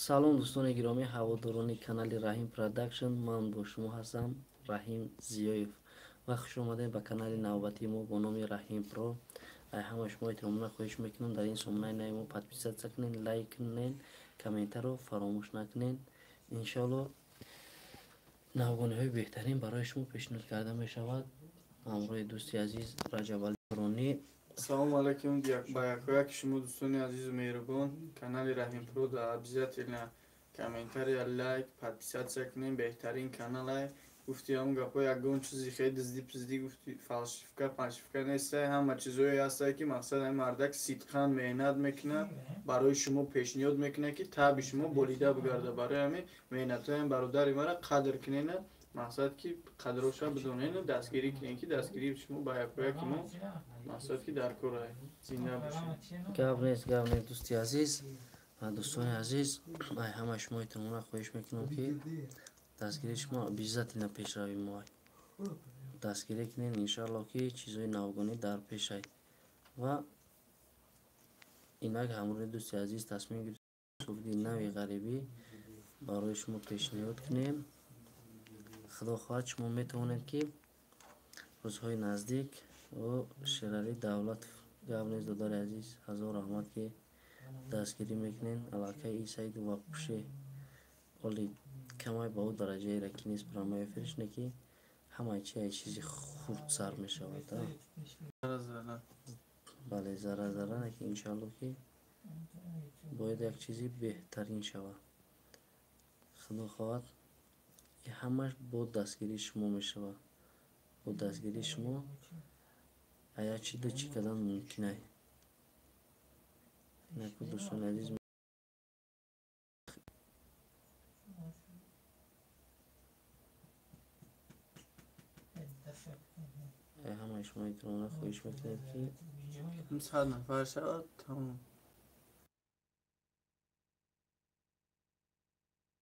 Салом, дӯстони гиромӣ, ҳаводорони канали Раҳим Продакшн. Ман бо шумо ҳастам, Раҳим Зиёев, ва хуш омадед ба канали навбатии мо бо номи Раҳим Про. Ай ҳама шумо эҳтиромона хоҳиш мекунам, дар ин сомонаи нави мо подписаться кунед, лайк кунед, комментарро фаромӯш накунед. Иншоалло, навгониҳои беҳтарин барои шумо пешниҳод карда мешавад ҳамроҳи дӯсти азиз Раҷабали Ронӣ. Салому алайкум ба якояки шумо, дӯстони азизу меҳрубон. Канали Раҳимпро да обязательно комментария, лайк, подписаться кунем. Беҳтарин каналай. Гуфти ҳамн гапҳо, ягон чизи хеле дизди пизди, гуфти, фальшивка паншивка нестай. Ҳама чизое ҳастае, ки мақсад ҳамин мардак сидқан меҳнат мекунад, барои шумо пешниҳод мекунад, ки таби шумо болида бигарда. Барои ҳамин меҳнатҳоям бародари мара қадр кунена, мақсад ки қадроша бидонену дастгирӣ кунем, ки дастгирии шумо ба якояки мо, мақсад ки дар кора. Зинда бошед. Гап нест, гап нест, дӯсти азиз ва дӯстони азиз. Ай ҳамаи шумо эҳтиромона хоҳиш мекунам, ки дастгирии шумо обязательно пешрави мо, дастгирӣ кунед. Иншоалло, ки чизҳои навгонӣ дар пешай. Ва инак ҳамроҳи дӯсти азиз тасмим гирифт, суруди нави ғарибӣ барои шумо пешниҳод кунем. Худо хоҳад, шумо метавонед, ки рӯзҳои наздик. О, Шералӣ Давлатов, гап нест, додари азиз, ҳазор раҳмат, ки дастгирӣ мекунед. Аллакай и сайду вообще оли камай ба ӯ дараҷаеро ки нест, прямой эфирш не, ки ҳамаи чи ай чизи хурд сар мешавад. Бале, зарра зарра не, ки иншоалло, ки бояд як чизи беҳтарин шавад. Худо хоҳад, ҳамаш бо дастгирии шумо мешавад. Бо дастгирии шумо ая чи ду чӣ кардан мумкин ай. Инаку, дӯстони азиз, ҳамаи шумо эҳтиромона хоҳиш мекунем, ки 100 нафар шавад, тамом.